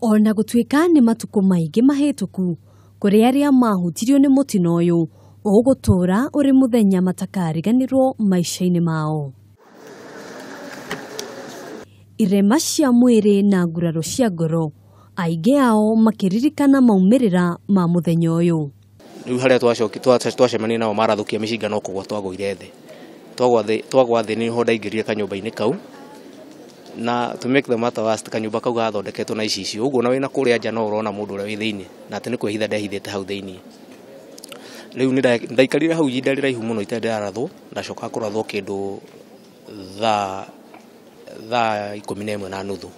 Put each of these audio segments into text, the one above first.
Ona gũtuĩka nĩ matukũ maingĩ mahĩtũku, kũrĩ arĩa mahutirio nĩ mũtino ũyũ, ũgũtũũra ũrĩ mũthenya matakariganĩrwo maica-inĩ mao. Irema cia mwĩrĩ na nguraro cia ngoro, aingĩ ao makĩririkana maumĩrĩra ma mũthenya ũyũ. Rĩu harĩa twacemania nao marathũkia mĩcinga no kũgwa twagũire thĩ. Twagwa thĩ nĩho ndaingĩrire kanyũmba-inĩ kau, na to make the matter worse kanyũmba kau gathondeketwo na icicio, ũguo na wĩna kũrĩa nja no ũrona mũndũ ũrĩa wĩ thĩinĩ, na atĩ nĩ kwĩhitha ndehithĩte hau thĩinĩ. Rĩu nĩ ndaikarire hau ihinda rĩraihu mũno itarĩ ndĩrarathwo, ndacoka kũrathwo kĩndũ thaa 11:30.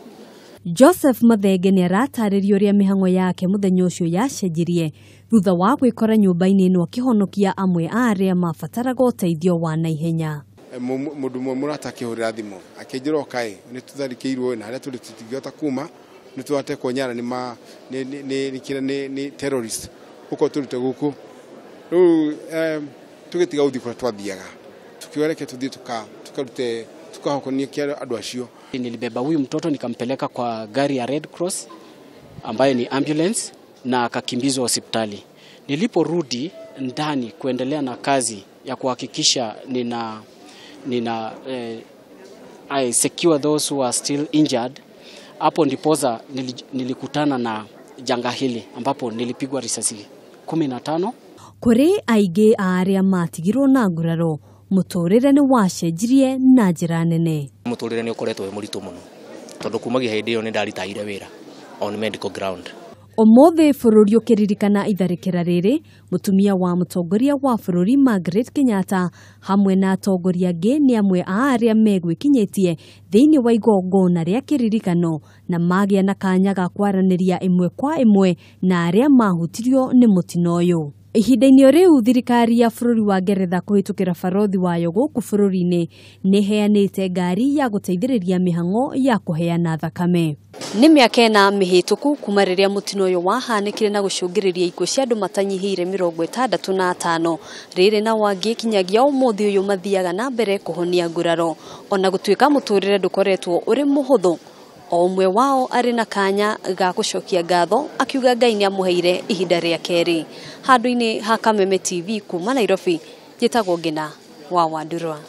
Joseph Mathenge nĩ aratarĩria ũrĩa mĩhang'o yake mũthenya ũcio yacenjirie thutha wa gwĩkora nyũmba-inĩ ĩno akĩhonokia amwe a arĩa mabataraga ũteithio wa naihenya. Mũndũ ũmwe mũrata akĩhũrĩra thimũ akĩnjĩra okaĩ nĩ tũtharĩkĩirwo na harĩa tũrĩ tũtingĩhota kuma, nĩ twatekwo nyara nĩ terrorist ũkorwo tũrute gũkũ. Rĩu tũgĩtiga gũthiĩ kũrĩa twathiaga, tukiuga reke tũthiĩ tukarute tukahokonia andũ acio. Nilibeba huyu mtoto nikampeleka kwa gari ya Red Cross ambayo ni ambulance na akakimbizwa hospitali. Niliporudi ndani kuendelea na kazi ya kuhakikisha nina I secure those who are still injured, hapo ndipoza nilikutana na janga hili ambapo nilipigwa risasi 15. Kũrĩ aingĩ a arĩa matigirwo na nguraro, mũtũrĩre nĩ wacenjirie na njĩra nene. Mũtũrĩre nĩ ũkoretwo wĩ mũritũ mũno tondũ kumagia hĩndĩ ĩyo nĩ ndaritaire wĩra on medical ground. Ũmũthĩ bũrũri ũkĩririkana itharĩkĩra rĩrĩ, mũtumia wa mũtongoria wa bũrũri Margaret Kenyatta hamwe na atongoria angĩ nĩ amwe a arĩa megwĩkinyĩtie thĩinĩ wa igongona rĩa kĩririkano na magĩa na kanya ga kwaranĩria ĩmwe kwa ĩmwe na arĩa mahutirio nĩ mũtino ũyũ. Ihinda-inĩ rĩu thirikari ya bũrũri wa Ngeretha kũhĩtũkĩra barothi wayo gũkũ bũrũri-inĩ nĩ ĩheanĩte ngari ya gũteithĩrĩria mĩhang'o ya kũheana thakame. Nĩ mĩaka 4 mĩhĩtũku kuma rĩrĩa mũtino ũyũ wahanĩkire na gũcũngĩrĩria ikuũ cia andũ matanyihĩire 65. Rĩrĩ nao angĩ kinyagia ũmũthĩ ũyũ mathiaga na mbere kũhonia nguraro. Ona gũtuĩka mũtũrĩre ndũkoretwo ũrĩ mũhũthũ, o ũmwe wao arĩ na kanya ga gũcokia ngatho akiuga Ngai nĩ amũheire ihinda rĩa kerĩ. Handũ-inĩ ha Kameme TV kuma Nairobi, njĩtagwo Ngina wa Wandurwa.